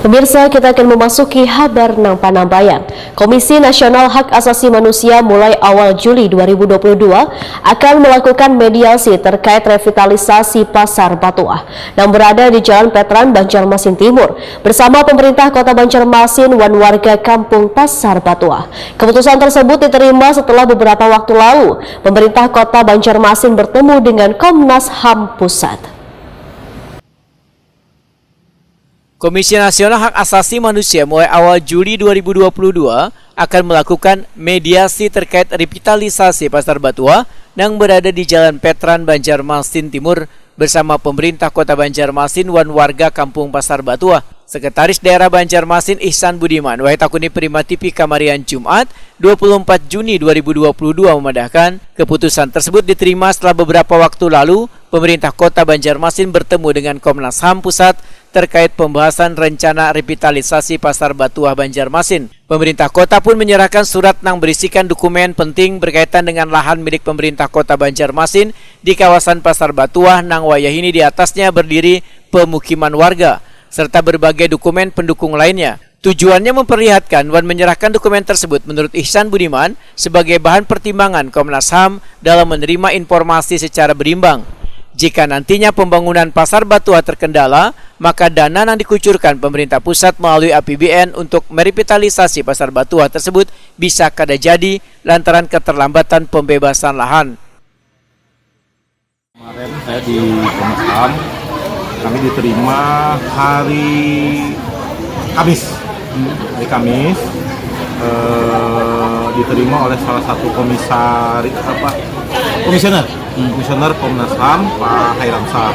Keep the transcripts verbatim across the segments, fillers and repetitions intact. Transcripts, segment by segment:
Pemirsa, kita akan memasuki habar nang panambayan. Komisi Nasional Hak Asasi Manusia mulai awal Juli dua ribu dua puluh dua akan melakukan mediasi terkait revitalisasi Pasar Batuah nang berada di Jalan Petran, Banjarmasin Timur, bersama pemerintah Kota Banjarmasin wan warga Kampung Pasar Batuah. Keputusan tersebut diterima setelah beberapa waktu lalu pemerintah Kota Banjarmasin bertemu dengan Komnas HAM Pusat. Komisi Nasional Hak Asasi Manusia mulai awal Juli dua ribu dua puluh dua akan melakukan mediasi terkait revitalisasi Pasar Batuah nang berada di Jalan Petran, Banjarmasin Timur, bersama pemerintah Kota Banjarmasin wan warga Kampung Pasar Batuah. Sekretaris Daerah Banjarmasin, Ihsan Budiman, wahai takuni Prima T V kamarian, Jumat, dua puluh empat Juni dua ribu dua puluh dua, memadahkan, keputusan tersebut diterima setelah beberapa waktu lalu pemerintah Kota Banjarmasin bertemu dengan Komnas HAM Pusat terkait pembahasan rencana revitalisasi Pasar Batuah, Banjarmasin. Pemerintah kota pun menyerahkan surat nang berisikan dokumen penting berkaitan dengan lahan milik pemerintah Kota Banjarmasin di kawasan Pasar Batuah nang wayahini di atasnya berdiri pemukiman warga, serta berbagai dokumen pendukung lainnya. Tujuannya memperlihatkan wan menyerahkan dokumen tersebut, menurut Ihsan Budiman, sebagai bahan pertimbangan Komnas HAM dalam menerima informasi secara berimbang. Jika nantinya pembangunan Pasar Batuah terkendala, maka dana nang dikucurkan pemerintah pusat melalui A P B N untuk merevitalisasi Pasar Batuah tersebut bisa kada jadi lantaran keterlambatan pembebasan lahan. Kemarin saya di Komnas HAM, kami diterima hari Kamis. Hari Kamis eh, diterima oleh salah satu komisaris apa komisioner, komisioner Komnas HAM, Pak Hairamsah.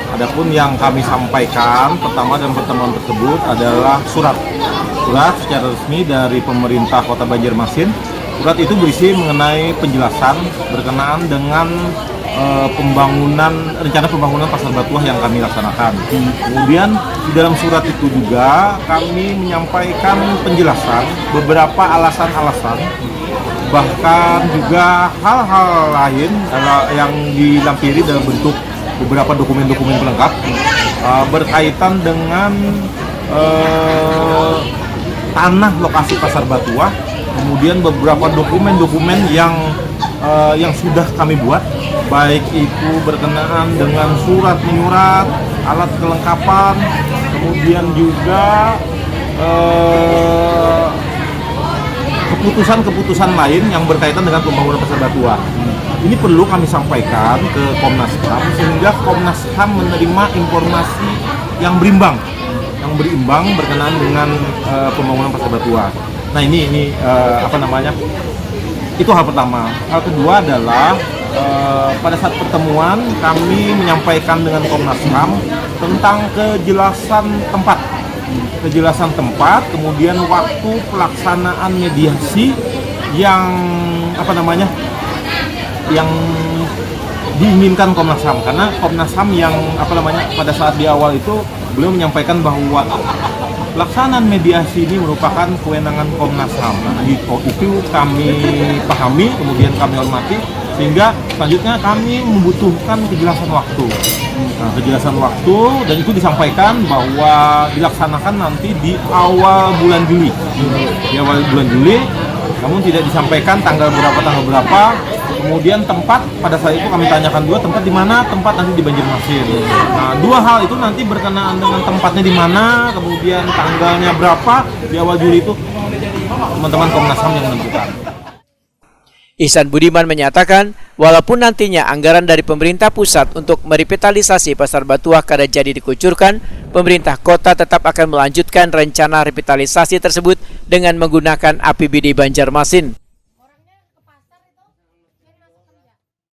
Adapun yang kami sampaikan pertama dalam pertemuan tersebut adalah surat, surat secara resmi dari pemerintah Kota Banjarmasin. Surat itu berisi mengenai penjelasan berkenaan dengan eh, pembangunan, rencana pembangunan Pasar Batuah yang kami laksanakan. Kemudian di dalam surat itu juga kami menyampaikan penjelasan beberapa alasan-alasan, bahkan juga hal-hal lain yang dilampiri dalam bentuk beberapa dokumen-dokumen pelengkap eh, berkaitan dengan eh, tanah lokasi Pasar Batuah, kemudian beberapa dokumen-dokumen yang eh, yang sudah kami buat, baik itu berkenaan dengan surat menyurat, alat kelengkapan, kemudian juga eh, keputusan-keputusan lain yang berkaitan dengan pembangunan Pasar Batuah. Ini perlu kami sampaikan ke Komnas HAM sehingga Komnas HAM menerima informasi yang berimbang, yang berimbang berkenaan dengan eh, pembangunan Pasar Batuah. Nah ini ini eh, apa namanya? Itu hal pertama. Hal kedua adalah eh, pada saat pertemuan kami menyampaikan dengan Komnas HAM tentang kejelasan tempat, kejelasan tempat, kemudian waktu pelaksanaan mediasi yang apa namanya, yang diinginkan Komnas HAM, karena Komnas HAM yang apa namanya pada saat di awal itu beliau menyampaikan bahwa pelaksanaan mediasi ini merupakan kewenangan Komnas HAM. Nah, itu kami pahami, kemudian kami hormati, sehingga selanjutnya kami membutuhkan kejelasan waktu. Nah, kejelasan waktu dan itu disampaikan bahwa dilaksanakan nanti di awal bulan Juli. Di awal bulan Juli, namun tidak disampaikan tanggal berapa, tanggal berapa. Kemudian tempat, pada saat itu kami tanyakan dua tempat di mana, tempat nanti di Banjarmasin. Nah, dua hal itu nanti berkenaan dengan tempatnya di mana, kemudian tanggalnya berapa di awal Juli itu teman-teman Komnas HAM yang menentukan. Ihsan Budiman menyatakan, walaupun nantinya anggaran dari pemerintah pusat untuk merevitalisasi Pasar Batuah kada jadi dikucurkan, pemerintah kota tetap akan melanjutkan rencana revitalisasi tersebut dengan menggunakan A P B D Banjarmasin.